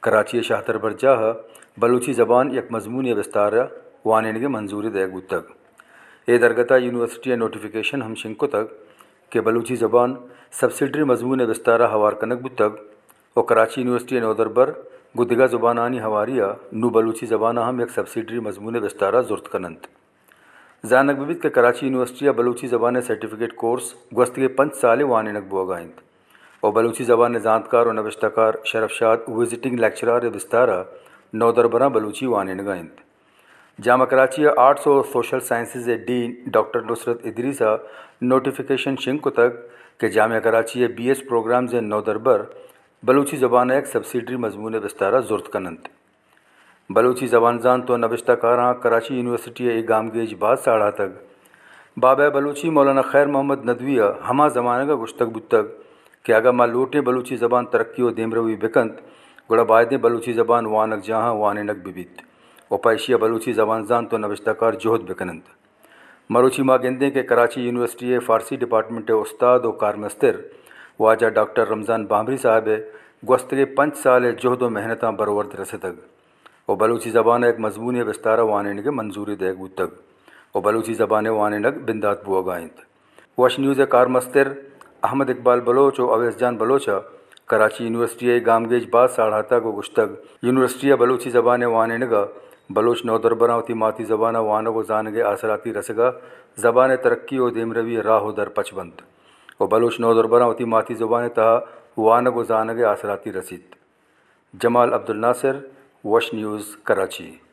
کراچی ءِ شہدربرجاہ ءَ بلوچی زبان یک مضمونے ءِ بستار ءِ وانینگ ءِ منظوری دئیگ بوتگ۔ اے درگت ءَ یونیورسٹی ءَ نوٹیفکیشن ہم شنگ کتگ کہ بلوچی زبان سبسیڈری مضمون ءِ بستار ءَ ہوار کنگ بوتگ ءُ کراچی یونیورسٹی ءِ نودربر گوں دگہ زبانانی ہواری ءَ نوں بلوچی زبان ءَ ہم یک سبسیڈری مضمون ءِ بستار ءَ زرت کن انت۔ زانگ بہ بیت کہ کراچی یونیورسٹی ءَ بلوچی زبان ءِ سرٹیفکیٹ کورس گوستگیں پنچ سال ءَ وانینگ بوگ ءَ انت ءُ بلوچی زبان ءِ زانتکار ءُ نبشتہ کار شرف شاد وزٹنگ لیکچرار ءِ بستار ءَ نودربراں بلوچی وانینگ ءَ انت۔ جامعہ کراچی ءِ آرٹس ءُ سوشل سائنسز ءِ ڈین ڈاکٹر نصرت ادریس ءَ نوٹیفکیشن شنگ کتگ کہ جامعہ کراچی ءِ بی ایس پروگرامز ءِ نودربر بلوچی زبان ءَ یک سبسیڈری مضمون ءِ بستار ءَ زرت کن انت۔ بلوچی زبان زانت ءُ نبشتہ کاراں کراچی یونیورسٹی ءَ اے گامگیج باز ساڑاتگ۔ بابا بلوچی مولانا خیر محمد ندوی ءَ ہما زمانگ ءَ گوشتگ بوتگ کہ اگاں ما لوٹیں بلوچی زبان ترقی ءُ دیمروی بہ کنت، گڑا بایدیں بلوچی زبان وانگجاہاں وانینگ بہ بیت ءُ پہ ایشی ءَ بلوچی زبان زانت ءُ نبشتہ کار جہد بہ کن انت۔ مروچی ما گندیں کہ کراچی یونیورسٹی ءِ فارسی ڈیپارٹمنٹ ءِ استاد ءُ کارمستر واجہ ڈاکٹر رمضان بامری صاحب ءِ گوستگیں پنچ سال ءِ جہد ءُ محنتاں برورد رستگ ءُ بلوچی زبان ءَ یک مضمونے ءِ بستار ءَ وانینگ ءِ منظوری دئیگ بوتگ ءُ بلوچی زبان ءِ وانینگ بندات بوگ ءَ انت۔ وش نیوز ءِ کارمستر احمد اقبال بلوچ ءُ اویس جان بلوچ ءَ کراچی یونیورسٹی ءِ گامگیج باز ساڑاتگ ءُ گوشتگ، یونیورسٹی ءَ بلوچی زبان ءِ وانینگ ءَ بلوچ نودربراں وتی ماتی زبان ءَ وانگ ءُ زانگ ءِ آسراتی رسگ ءَ زبان ءِ ترقی ءُ دیمروی ءِ راہ ءُ در پچ بنت ءُ بلوچ نودربراں وتی ماتی زبان ءِ تہا وانگ ءُ زانگ ءِ آسراتی رسیت۔ جمال عبدالناصر، وش نیوز، کراچی۔